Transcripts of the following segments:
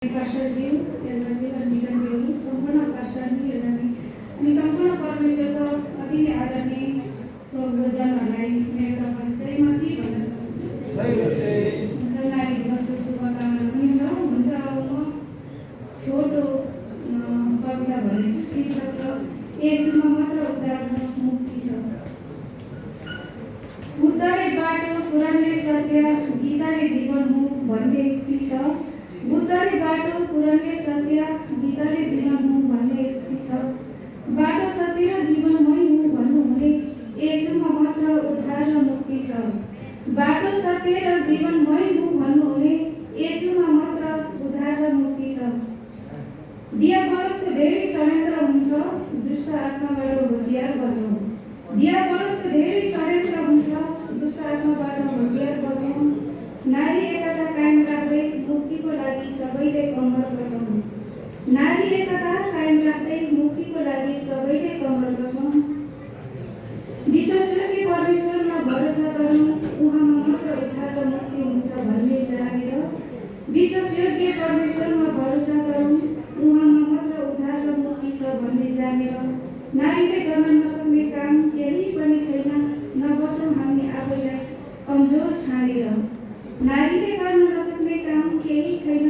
पास्टरज्यू तेलज्यू अनि निगमज्यू सम्पूर्ण पास्टरनी अनि सम्पूर्ण परमेश्वरको अति नै आदरणीय प्रभुजनहरूलाई मेरो तर्फबाट जय मसीह भन्न नारी दिवसको शुभकामना पनि छ। हुन्छ अब म छोटो कविता भनेछु। शीर्षक छ येशूमा मात्र उद्धार र मुक्ति छ। बुद्धले बाटो कुरानले सत्य गीताले जीवन हो भन्ने छ। बुद्धले बाटो कुरानले सत्य गीताले जीवन हो भन्ने छ। बाटो सत्य र जीवनमय हो भन्नुहुने येशूमा मात्र उद्धार र मुक्ति छ। बाटो सत्य र जीवनमय हो भन्नुहुने येशूमा मात्र उद्धार र मुक्ति छ। दियाबलसको धेरै षड्यन्त्र हुन्छ, दुष्ट आत्माबाट होशियार बसौँ। दियाबलसको धेरै षड्यन्त्र हुन्छ, दुष्ट आत्माबाट होशियार बसौँ। नारी एकता कायम राख्दै मुक्तिको लागि सबैले कम्मर कसौँ। नारी एकता कायम राख्दै मुक्तिको लागि सबैले कम्मर कसौँ। विश्वासयोग्य परमेश्वरमा भरोसा गरौँ, उहाँमा मात्र उद्धार र मुक्ति हुन्छ भन्ने जानेर। विश्वासयोग्य परमेश्वरमा भरोसा गरौँ, उहाँमा मात्र उद्धार र मुक्ति छ भन्ने जानेर। नारीले गर्न नसक्ने काम केही पनि छैन, नबसौँ हामी आफैलाई कमजोर ठानेर। नारीले गर्न नसक्ने काम केही छैन,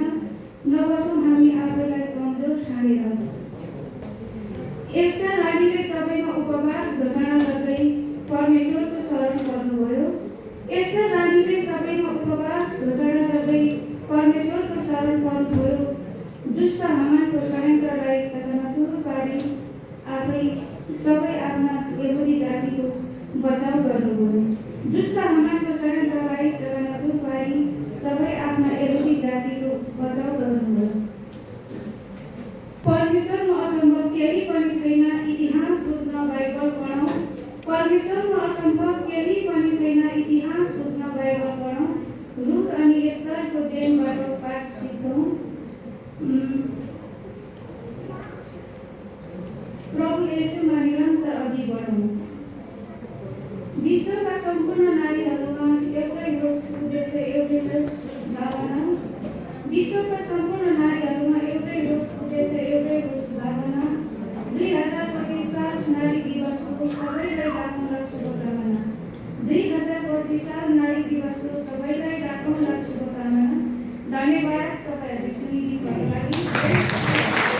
नबसौँ हामी आफैलाई कमजोर ठानेर। एस्तर रानीले सबैमा उपवास घोषणा गर्दै परमेश्वरको शरण पर्नुभयो। एस्तर रानीले सबैमा उपवास घोषणा गर्दै परमेश्वरको शरण पर्नुभयो। दुष्ट हामानको षड्यन्त्रलाई चकनाचुर पारी आफै सबै आफ्ना यहुदी जातिको बचाउ गर्नुभयो। दुष्ट हामानको षड्यन्त्रलाई चकनाचुर पारी सबै आफ्ना यहुदी जातिको बचाउ गर्नुभयो। परमेश्वरमा असम्भव केही पनि छैन, इतिहास बुझ्न बाइबल पढौँ। परमेश्वरमा असम्भव केही पनि छैन, इतिहास बुझ्न बाइबल पढौँ। रुथ अनि एस्तरको देनबाट पाठ सिक्छौँ। प्रभु येशूमा निरन्तर अघि बढौँ। विश्वका सम्पूर्ण नारीहरूमा एउटै होस् उद्देश्य, एउटै होस् भावना। विश्वका सम्पूर्ण नारीहरूमा एउटै होस् उद्देश्य, एउटै होस् भावना। 2025 साल नारी दिवसको सबैलाई राखौँला शुभकामना। 2025 साल नारी दिवसको सबैलाई राखौँला शुभकामना। धन्यवाद तपाईहरुले सुनिदिनुको लागि।